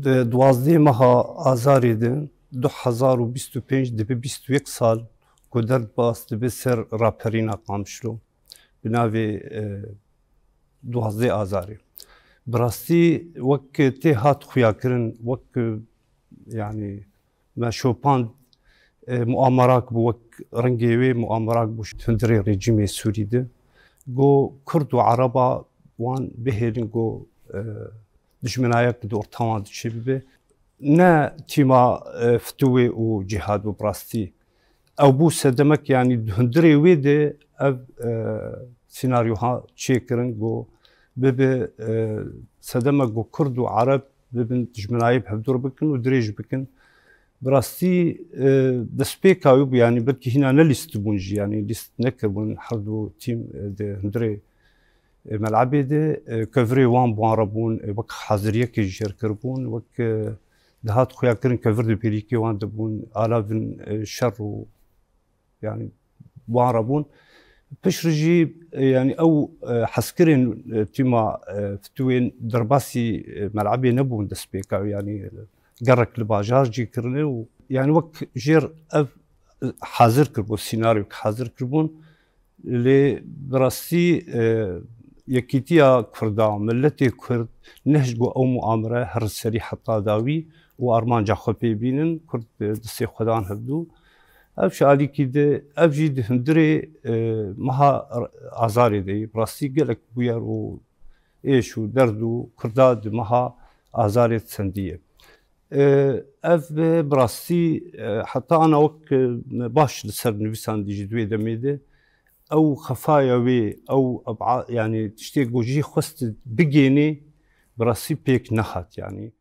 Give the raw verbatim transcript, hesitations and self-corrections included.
Di duwazdeh meha Azarê de du hezar û bîst û pênc dibe bîst û yek sal ku derbas dibe ser raperîna Qamişlo bi navê, e, duwazdeh Azarê. Bi rastî wek tê hat xuyakirin, wek, e, yanî me şopand, e, muamerak bû, wek rengê wê muamerak bû hundirê rejîmê Sûrî de. Go Kurd û Ereba wan bihêlin, go, e, dijminayek di orta wan de çêbibe. Ne tîma, e, fitûwê û cîhad bû bi rastî. Ew bû sedemek, yanî di hundirê wê de ev, e, senaryoha çêkirin, go bibe, e, sedemek, go Kurd û Ereb bibin dijminayê bi hevdûr bikin û dirêj bikin. Bi rastî, e, destpêka wî bû, yanî belkî hîna nelîstibûn jî, yanî lîst nekiribûn her du tîm, e, di hundirê, e, melebê de, e, kevirê wan bi wan re bûn, e, wek haziriyekê jêr kiribûn, wek, e, dihat xuyakirin kevir di bêrîkê wan de bûn, alavin, e, şer û yanî wan re bûn. Piştre jî, e, yanî ew, e, hezkirên, e, tîma, e, fitûyên derbasî, e, melebê nebûn destpêka wî, yanî, e, gerek li bajar cî kirine û yanî wek jêr ev, e, hazir kiribû, sînaryok hazir kiribûn. Lê bi rastî, e, yekîtiya Kurda, miletê Kurd nehişt ku ew muamere her serî heta dawî û armanca xwe pê bînin. Kurd, e, destê xwe dan hevdû. Ev ji alîkî de, ev jî di hundirê, e, meha Azarê de yî. Bi rastî gelek bûyer û êş û derd û Kurda di meha Azarê sendiye. E, ev, e, bi rastî, e, heta ana wek, e, me baş li ser nivîsandî jî di wê demê de ew xefaya wê, ew eb'a-, yanî tiştê ku jî xwest bigênê, bi rastî pêk nehat, yanî.